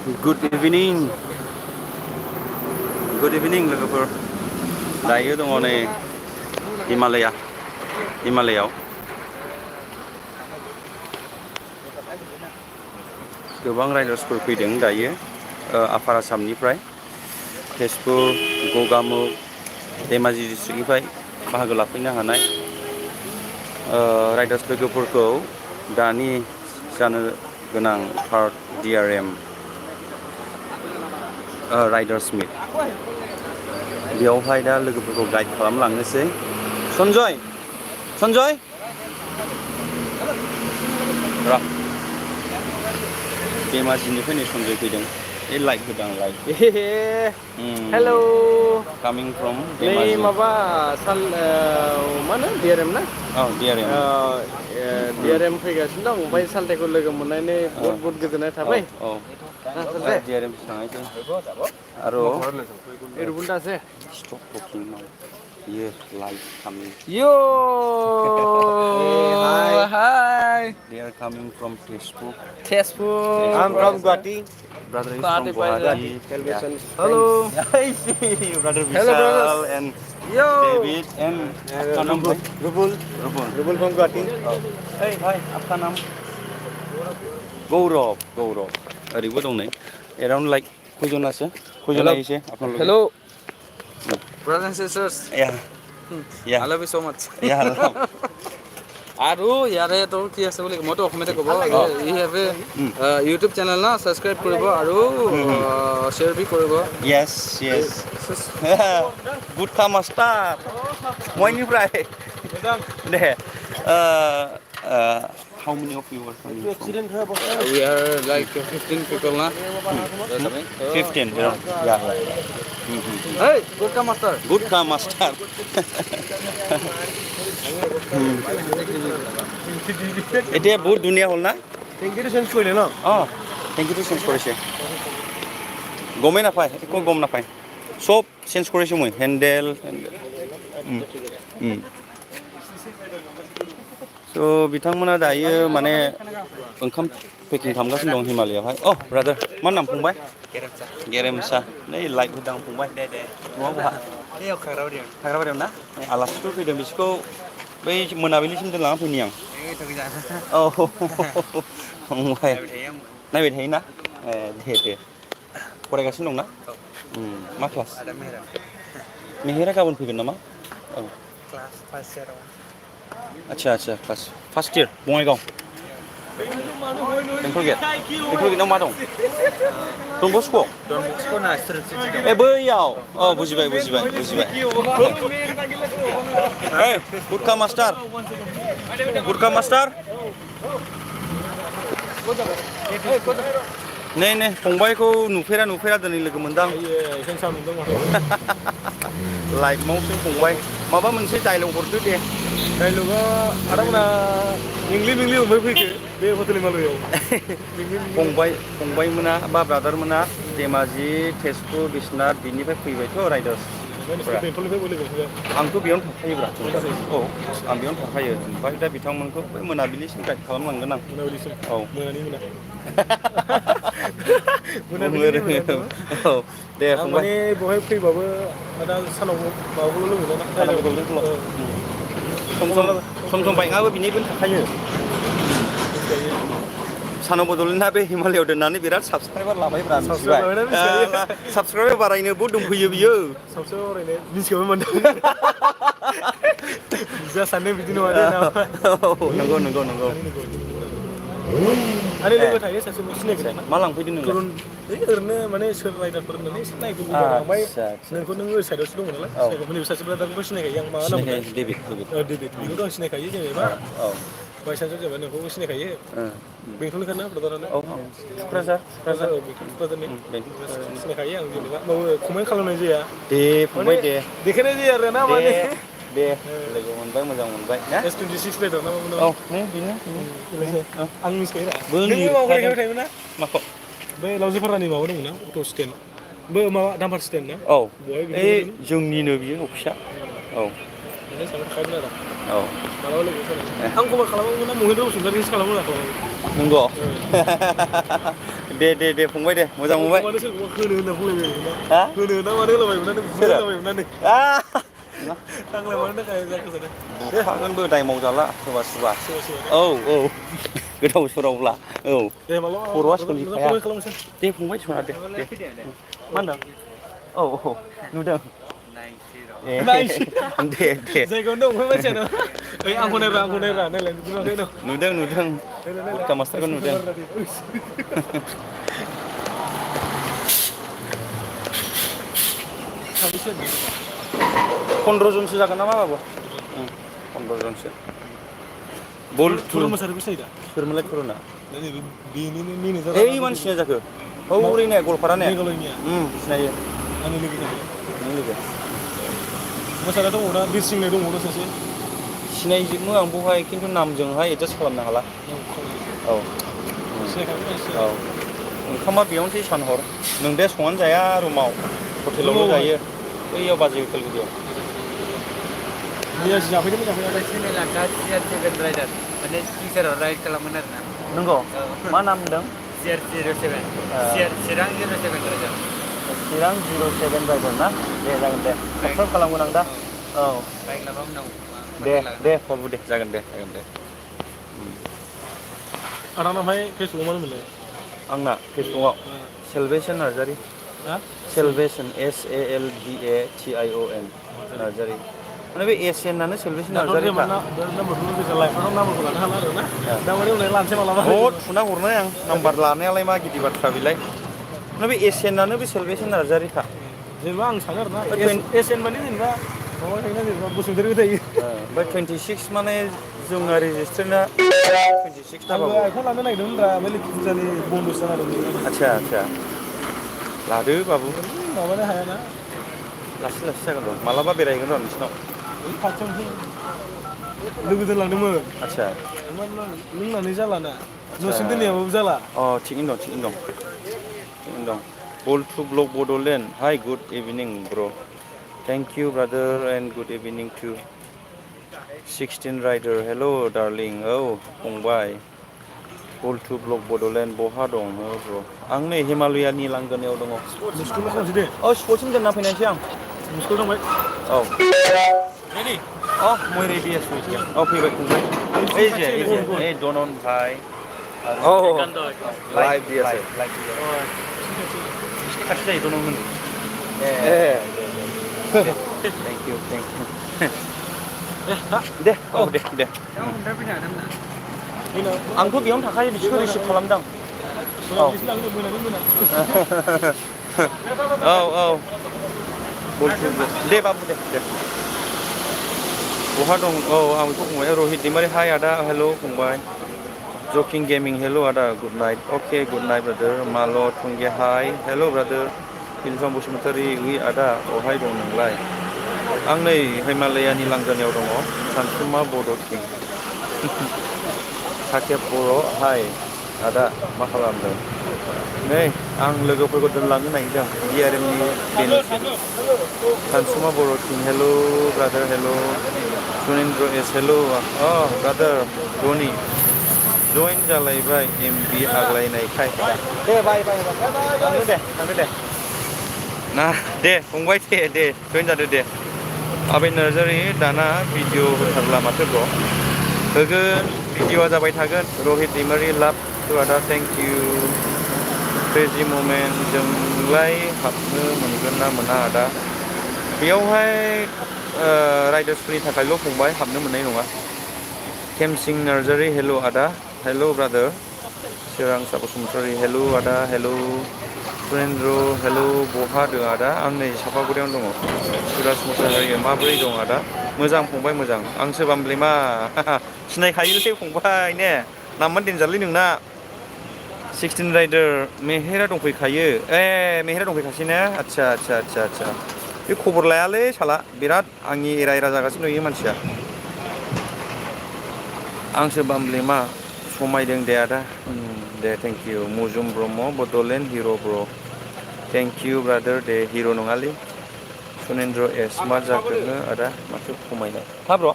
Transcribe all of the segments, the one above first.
Good evening. Good evening, लोगोफोर. दायो दङ नै हिमालयाव. गोबां राइडार्सफोर फैदों दायो आफार आसामनिफ्राय तेजपुर, गगामुख, धेमाजि डिस्ट्रिक्टनिफ्राय बाहागो लाफैनो हानाय राइडार्स लोगोफोरखौ दानि जानो गोनां थार्ड DRM राइडार्स मिट बेयावहाय दा लोगोफोरखौ गाइड खालामलांनोसै. सन्जय र धेमाजिनिफ्राय नै सन्जय फैदों. ए like होदां like. Hello Kameng from नै माबा मा होनो DRM ना? औ DRM. DRM फैगासिनो दं. ओमफ्राय सालथेखौ लोगो मोननानै बहुत गोजोननाय थाबाय. DRM थांनायसै आरो एरबुन दासे stop talking now. Yes, live coming. Yo! Hi! They are coming from Tezpur. I'm from Guwahati. Brother is from Guwahati. Yeah. Hello! I see you, brother Hello, Vishal brothers. and Yo! David and Rubul from Guwahati. Oh. Hey, hi, आपका नाम? गौरव. ओरैबो दं नै. Around like खयजनासो? खयजनायैसे? Hello! Brothers and sisters. Yeah. I love you so much. Yeah. আৰু ইয়াৰে তো কি আছে বুলি মইতো অসমীয়াতে ক'ব I have a YouTube channel না সাবস্ক্ৰাইব কৰিব আৰু শ্বেয়াৰ বি কৰিব. Yes. Gutka master. Moyniफ्राय दे. How many of you are coming from? We are like 15 people na. 15. Yeah. Hey, Gutka master. এতিয়া বহুত ধুনীয়া হ'ল না? টেংকিটো চেঞ্জ কৰিলে ন? টেংকিটো চেঞ্জ কৰিছে. গমেই নাপায়, একো গম নাপায়. চব চেঞ্জ কৰিছোঁ মই. হেণ্ডেল. स' बिथांमोना दायो माने ओंखाम पेकिं खालामगासिनो दं हिमालयावहाय. ब्रादार मा नाम फंबाय? गेरेमसा. नै लाइक होदां फंबाय. न'आव बहा? खाग्राबारियाव ना? आलासिफोर फैदों बिसोरखौ बै मोनाबिलिसिम दोनलांना फैनि आं. फंबाय नायबाय थायोना? दे फरायगासिनो दंना? मा क्लास? मेहेरा गाबोन फैगोन नामा? Class first year. अच्छा क्लास फार्स्ट इयार बङाइगाव. बेंटल गेटआव मा दं? Don Bosco'? ए बैयाव. बुजिबाय. Hey, गुटखा मास्टार. नै फंबायखौ नुफेरा दिनै लोगो मोनदां. लाइभआवसो फंबाय. माबा मोनसे डायलग हरदो दे. डायलगा आदामोना इंग्लिश मोनबाय फैखो बे हटेल हिमालयाव. फंबायमोना बा ब्रादारमोना धेमाजि, तेजपुर, बिश्वनाथ बिनिफ्राय फैबायथ' राइडार्स. आंथ' बेयावनो थाखायोब्रा. आं बेयावनो थाखायो. ओमफ्राय दा बिथांमोनखौ बै मोनाबिलिसिम गाइड खालामलांगोन आं. दे फंबाय. बहाय फैबाबो दा सानाव माबाखौल' लोगो सम बाइकआबो बिनिबो थाखायो. सानाव बदलना बे हिमालयाव दोननानै बिराद साबसक्राइबार लाबायब्रा. साबसक्राइबार बारायनो बहुद दंफैयो बियो. नंगौ. आरो लोगो थायो सासे सिनायगोन. मा लांफैदों नोंलाय? ओरैनो माने सोर राइडारफोर होननानै एसे नायफैबाय. ओमफ्राय नोंखौ नों ओरै साइडआवसो दङ नालाय. सासे ब्रादारखौ सिनायखायो आं. मा नाम? डेभिड. बेखौथ' आं सिनायखायो जेनेबा. बायसान्सआव जेनेबा नोंखौबो सिनायखायो. बेंटलनिखाना ब्रादारानो. क'क्राझार सिनायखायो आं जेनेबा. कमेन्ट खालामनाय जाया. दे फंबाय दे. देखायनाय जाया आरो ना माने. दे लोगो मोनबाय मोजां मोनबाय ना? S26 राइडार ना मामोन? बेनो. आं मिथिखायो दा. नों माबाखौ देखायबाय थायोमोन ना? माखौ? बै लावजिफोरानि माबा दंमोन ना? Auto' stand. माबा दाम्पार स्टेन्ड ना? जोंनिनो बियो अफिसा. थाखायोमोन आरो औ मालाबा लोगो सालायगोन आं खबर खालामोमोन ना महिन्द्र बसुमतारिसो खालामो आं नंगौ दे फंबाय दे मोजां मोनबाय मानो सोरखौबा होनो होनना बुंलायबाय हा होनो ना मानो होलाबायोमोन ना बुनो सोरो होलाबायोमोन ना आंलाय मानो थाखाय जाखो सानो बुखागोनबो दाय मावजाला सोरबा सोरबा सोरबा औ गोदाव सोरावब्ला औ दे मालाबा खर'आ मोजां सोलिखाया खबर खालामनोसै दे फंबाय सना दे मा होनदों औ नुदों ए नायसै दे जायगायावनो दं बै मानसियानो ओइ आंखौ नायब्रा नायलाय नुवाखै न नुदों नायलाय गुटका मास्टारखौ नुदों साबेसे 15 जनसो जागोन नामा बाबु 15 जनसो बलथु थुरुन मोसाहारिबो सिनायो दा सोरमोनलाय थुरुना बेनिनो मेनेजार ओइ मानसिना जाखो हौरैने गवालपारा ने मेघालयनिया सिनायो आंनि लोगो जानाय नों लोगो मोसाग्रा दंबावोना बिरसिंनाय दंबावो सासे सिनायजोबो आं बेवहाय खिन्थु नामजोंहाय एडजास्ट खालामनो हाला औ औ ओंखामा बेयावनोसै सानहर नों दे संनानै जाया रुमाव हटेलावल' रुमावहाय जायो बैयाव बाजै हटेल गिदिराव मैया जाफैदोंमोन जाफैनायालाय चेनेला दा CR7 राइडार माने टिचाराव राइड खालामोन आरो ना नंगौ मा नाम होनदों CR07 चिरां 07 राइडार चिरां 07 राइडार ना दे जागोन दे साबसक्राइब खालामगोन आं दा औ बाइक लाबा उनाव दे बाबु दे जागोन दे आंना ओमफ्राय फेसबुकआव मा होनोमोनलाय आंना फेसबुकआव सेलभेसन नार्जारि हा सेलभेसन SALVATION नार्जारि माने बे एसियानानो सेलभेसन दाथ' जेनेबा नार्जारिखा नाम्बारखौ गोसो लाइफाव नाम्बारखौ लानो हाला आरो ना दामानि उनाव लानोसै मालाबा थुना हरनाय आं नाम्बार लानायालाय मा गिदिर बाथ्रा बेलाय बे एसियानानो बे सेलभेसन नार्जारिखा जेनेबा आं सानो आरोना एसियान माने जेनेबा माबा थायोना जेनेबा बसुमतारिबो थायो ओमफ्राय 26 माने जोंना रेजिस्ट्रेना 26 दा आंबो बाबु आइफन लानो नागिरदोंमोनब्रा बे लोखि फुजानि बन्दसो जाना दंमोन आदसा लादो बाबु माबानो हायाना लासै जागोन र' मालाबा बेरायहैगोन र' नोंसिनाव ओइ खाथियावनोसै लोगो दोनलांदोंमोन आदसा लोंनानै जालाना आदसा न'सिम दोनहैयाबाबो जाला थिगैनो दं Balthu block Bodoland hi good evening bro' thank you brother and good evening to 16 rider hello' darling औ फंबाय बलथु ब्लक बड'लेण्ड बहा दं ब्र' आं नै हिमालयानि लांगोनायाव दङ मुसकुल खालामसै दे स्पर्टसिम दोनना फैनायसै आं मुसकुल थांबाय औ रेडि मैं रेडि फैबाय फंबाय नोंसिनि खाथि जायो गुबुन गुबुन ओइ दनन भाई लाइभ दियासै बिसिनि खाथि जायो दनन होनो थेंक इउ दे औ दे दा हमना फैनो हागोन ना आंथ' बेयावनो थाखायो बिसोरखौ रिसिभ खालामदों औ दे बाबु दे बहा दं औ आं बेखौ बुंबाय रहित दैमारि हाय आदा हेल' फंबाय जकिं गेमिं हेल' आदा गुड नाइट अके गुड नाइट ब्रादार माल' थुंगे हाय हेल' ब्रादार बिलिफां बसुमतारी उइ आदा अहाय दं नोंलाय आं नै हिमालयानि लांगोनायाव दङ सानसुमा बड' किं साकेब बर' हाय आदा मा खालामदों नै आं लोगोफोरखौ दोनलांनो नागिरदों DRM नि बेनिसिम सानसुमा बर' किं हेल' ब्रादार हेल' सुनिन्द्र एस हेल' ब्रादार धनि जइन जालायबाय MB आग्लायनायखाय दे बाय थांदो दे ना दे फंबाय दे जइन जादो दे आबे नार्जारि दाना भिडिअ होथारला माथो ब्र' होगोन भिडिअआ जाबाय थागोन रहित दैमारि लाभ टु आदा थेंक इउ क्रेजि ममेन्ट जोंलाय हाबनो मोनगोन ना मोना आदा बेयावहाय राइडार्सफोरनि थाखायल' फंबाय हाबनो मोननाय नङा केमसिं नार्जारि हेल' आदा हेल' ब्रादार सोरांसा बसुमतारी हेल' आदा हेल' सुरेन्द्र हेल' बहा दं आदा आं नै सापागुरियावनो दङ सुराज मुसाहारि माबोरै दं आदा मोजां फंबाय मोजां आंसो बामब्लेमा सिनायखायोलै फंबाय ने नामानो देनजारलै नोंना 16 राइडार मेहेरा दंफैखायो मेहेरा दंफैखासै ने आदसा बे खबर लायालै साला बिराद आंनि एरा जागासिनो नुयो मानसिया आंसो बामब्लेमा समायदों दे आदा दे थेंक इउ मुजुम ब्रह्म बड'लेण्ड हिर' ब्र' थेंक इउ ब्रादार दे हिर' नङालै सुनेन्द्र एस मा जाखो आदा माथो खमायनाय हा ब्र'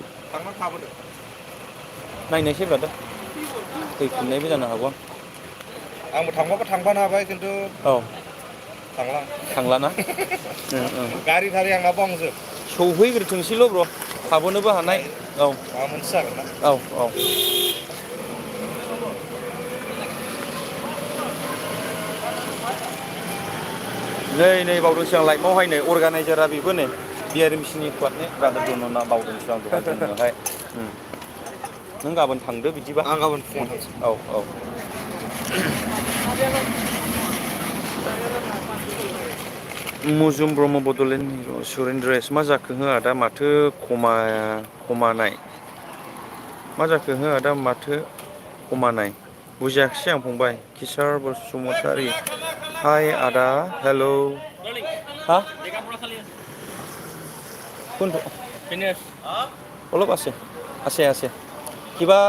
नायनायसै ब्रादार फैफिननायबो जानो हागौ आंबो थांबाबो थांफानो हाबाय खिन्थु औ थांला थांलाना गारि थारि आंना दंजोब सौहैग्रोथोंसैल' ब्र' थाबोनोबो हानाय औ माबा मोनसे जागोन ना औ औ नै बावदोंसो आं लाइफआवहाय नै अर्गानाइजारा बेबो नै DRMनि क्वाडनि ब्रादार दनना बावदोंसो आं दहाय बुंनोहाय नों गाबोन थांदो बिदिबा आं गाबोन फुङाव थांसै औ औ मुजुम ब्रह्म बड'लेण्ड सुरेन्द्र मा जाखो हो आदा माथो खमानाय मा जाखो हो आदा माथो खमानाय बुजियाखिसै आं फंबाय किसार बसुमतारी हाय आदा हेल' हा অলপ আছে আছে আছে কিবা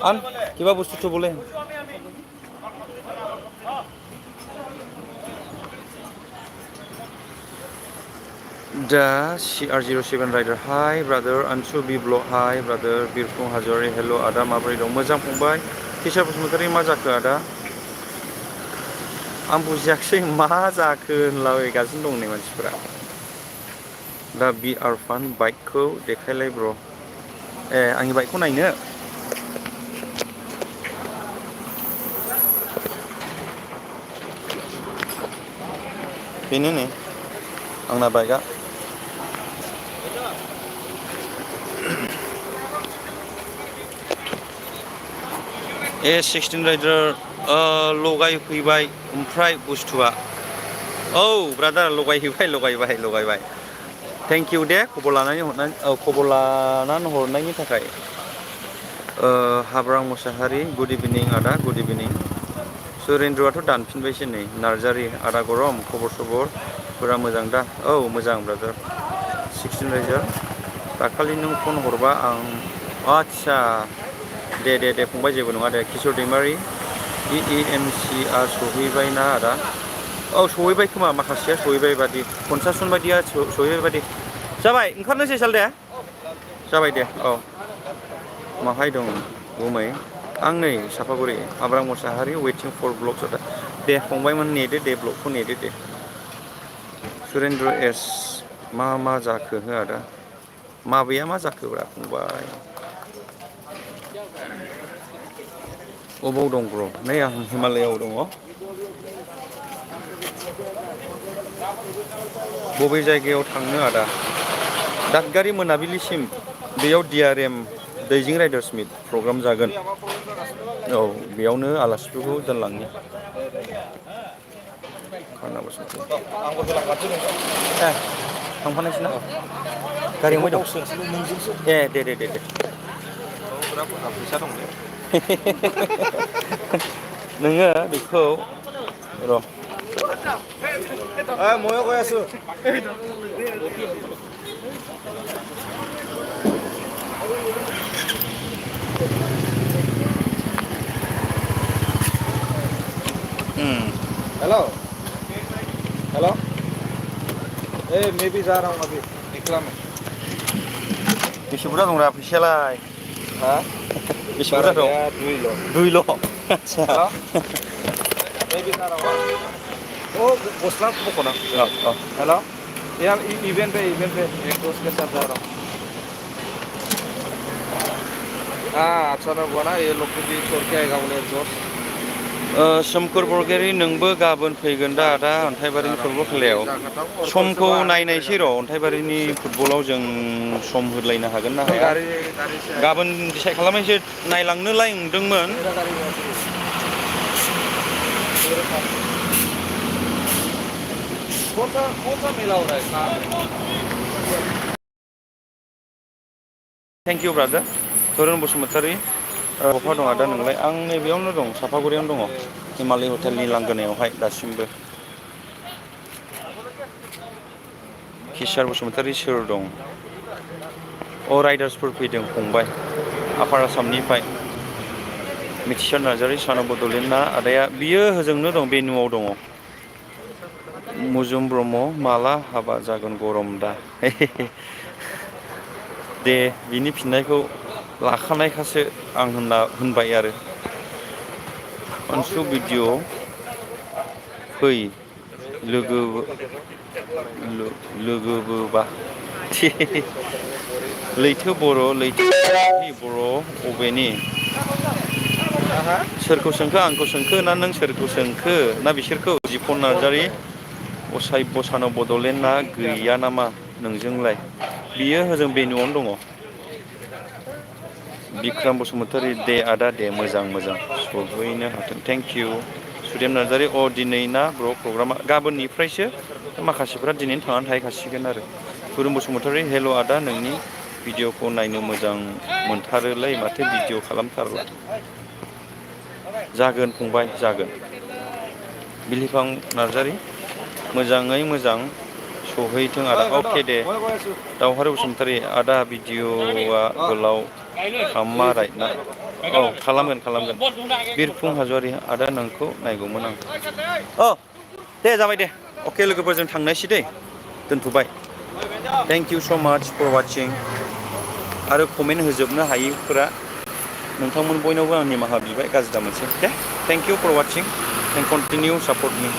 আন কিবা বস্তু থ'বলৈ दा CR07 राइडार हाय ब्रादार आनसु बि ब्लग हाय ब्रादार बिरफुं हाज'वारि हेल' आदा माबोरै दं मोजां फंबाय किसार बसुमतारी मा जाखो आदा आं बुजियाखिसै मा जाखो होनलाबायगासिनो दं नै मानसिफोरा दा BR फान बाइकखौ देखायलाय ब्र' ए आंनि बाइकखौ नायनो बेनो नै आंना बाइकआ A16 राइडार लगायफैबाय ओमफ्राय बुस्थुआ औ ब्रादार लगायबाय थेंक इउ दे खबर लानानै हरनायनि थाखाय हाब्रां मुसाहारि गुड इभिनिं आदा गुड इभिनिं सुरेन्द्रआथ' दानफिनबायसो नै नार्जारि आदा गरम खबर सबरफोरा मोजां दा औ मोजां ब्रादार 16 राइडार दाखालि नों फन हरबा आं आदसा दे फंबाय जेबो नङा दे किशोर दैमारि EEMCआ सहैबायना आदा औ सहैबाय खोमा माखासेया सहैबाय बादि 50 बायदिया सहैबाय बादि जाबाय ओंखारनोसै साल दे जाबाय दे औ माहाय दं गुमै आं नै सापागुरि हाब्रां मुसाहारि वेटिं फर ब्लक दे फंबायमोन नेदो दे ब्लकखौ नेदो दे सुरेन्द्र एस मा जाखो हो आदा माबैया मा जाखोब्रा फंबाय अबाव दं ब्र' नै आं हिमालयाव दङ बबे जायगायाव थांनो आदा दादगारि मोनाबिलिसिम बेयाव DRM दैजिं राइडार्स मिट प्रग्राम जागोन औ बेयावनो आलासिफोरखौ दोनलांनि आंबो होलांखानोसै नोंनो थांफानायसै ना गारियाव दं ए दे बिराद बुरजा फैसा दंलै नोङो बेखौ र' ময়ো কৈ আছো हेलो मैं भी जा रहा हूँ अभी निकला मैं बेसे बुरजा दंरा फैसायालाय हाँ बेसे बुरजा दं दुइल' आदसा मैं भी जा रहा हूँ ओ गस्ला बखना औ हेलो यार इवेंट पे एक दोस्त के साथ जा रहा हूँ हाँ अचानक हुआ ना ये लोग को भी छोड़ के आएगा बोले दोस्त सोमखोर बरगयारि नोंबो गाबोन फैगोन दा आदा अन्थाइबारिनि फुटबल खेलायाव समखौ नायनायसै र' अन्थाइबारिनि फुटबलाव जों सम होलायनो हागोन ना हाया गाबोन डिसाइड खालामनायसै नायलांनोलाय नंदोंमोन कौन सा मेला हो रहा है थेंक इउ ब्रादार तरुन बसुमतारी बहा दं आदा नोंलाय आं नैबेयावनो दं सापागुरियावनो दङ हिमालय हटेलनि लांगोनायावहाय दासिमबो किसार बसुमतारी सोर दं राइडार्सफोर फैदों फंबाय आफार आसामनिफ्राय मिथिसार नार्जारि साना बड'लेण्डना आदाया बियो होजोंनो दं बेनुआव दङ मुजुम ब्रह्म माला हाबा जागोन गरम दा दे बिनि फिननायखौ लाखानायखासो आं होनबाय आरो अनसु भिडिअ फै लोगोबोबा लैथो बर' लैथो बर' अबेनि सोरखौ सोंखो आंखौ सोंखो ना नों सोरखौ सोंखो ना बिसोरखौ जिपन नार्जारि असाय बसानाव बड'लेण्डआ गैया नामा नोंजोंलाय बियो होजों बेनुआवनो दङ बिक्राम बसुमतारी दे आदा दे मोजां मोजां सहैनो हाथों थेंक इउ सुदेम नार्जारि अ दिनै ना ब्र प्रग्रामा गाबोननिफ्रायसो माखासेफ्रा दिनैनो थांनानै थाहैखासिगोन आरो गुरुं बसुमतारी हेल' आदा नोंनि भिडिअखौ नायनो मोजां मोनथारोलै माथो भिडिअ खालामथारला जागोन फंबाय जागोन बिलिफां नार्जारि मोजाङै मोजां सहैथों आदा अके दे दावहारु बसुमतारी आदा भिडिअआ गोलाव खालामा राइट ना औ खालामगोन बिरफुं हाज'वारि आदा नोंखौ नायगौमोन आं अ दे जाबाय दे अके लोगोफोरजों थांनायसै दै दोनथ'बाय थेंक इउ स' माच फर वाचिं आरो कमेन्ट होजोबनो हायिफोरा नोंथांमोन बयनावबो आं निमाहा बिबाय गाज्रि दामोनसै दे thank you for watching and continue support me